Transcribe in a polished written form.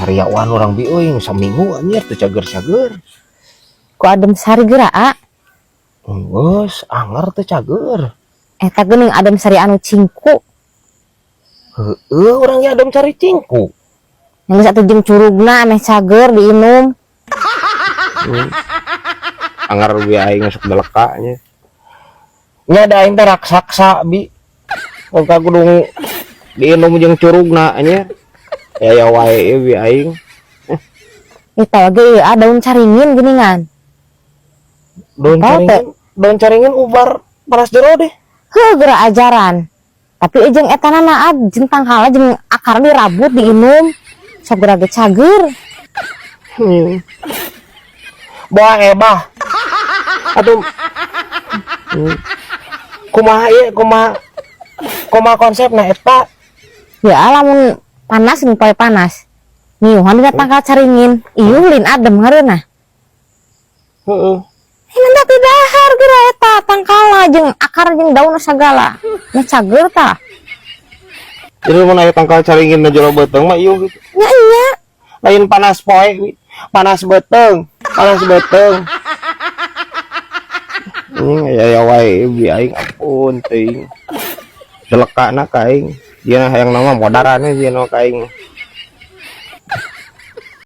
Sariawan urang, Bi, euy, saminggu anjir teu cager-cager. Ku adem sari geura, A. Geus, anger teu cager. Eta geuning adem sari anu cingku. Heeh, urang ge adem sari cingku. Yang geus atuh jeung curugna meh cager diinum. Anger bi aing sok beleka nya. Nya da aing teh raksasa, Bi. Ka kudu diinum jeung curugna nya. Ya ya wae ieu, Bi, aing. Eta ge ieu, ah, daun caringin geuningan. Daun Tahu teh? caringin, daun caringin ubar panas jero deh. Heuh, geura ajaran. Tapi jeung eta na, jeung tangkalna jeung akarna dirabut diinum. Sok geura ge cager. Boa ebah. Atuh. Kumaha ieu, kumaha kumaha konsepna eta? Ya lamun panas nih, poe panas. Ngiuhan dina tangkal caringin, ieu lin adem ngareunah. Heeh. Ini tapi dahar geura eta tangkalna jeung akar jeung daun sagala. Meh cager tah. Jadi mun aya tangkal caringin na jero beuteung mah ieu gitu. Nya iya. Lain panas poe, Bi. Panas beuteung, panas beuteung. Ini ya ya wae bi aing, ampun teuing. Delekana ka aing. Dia hayang nama modarannya dia nu ka aing.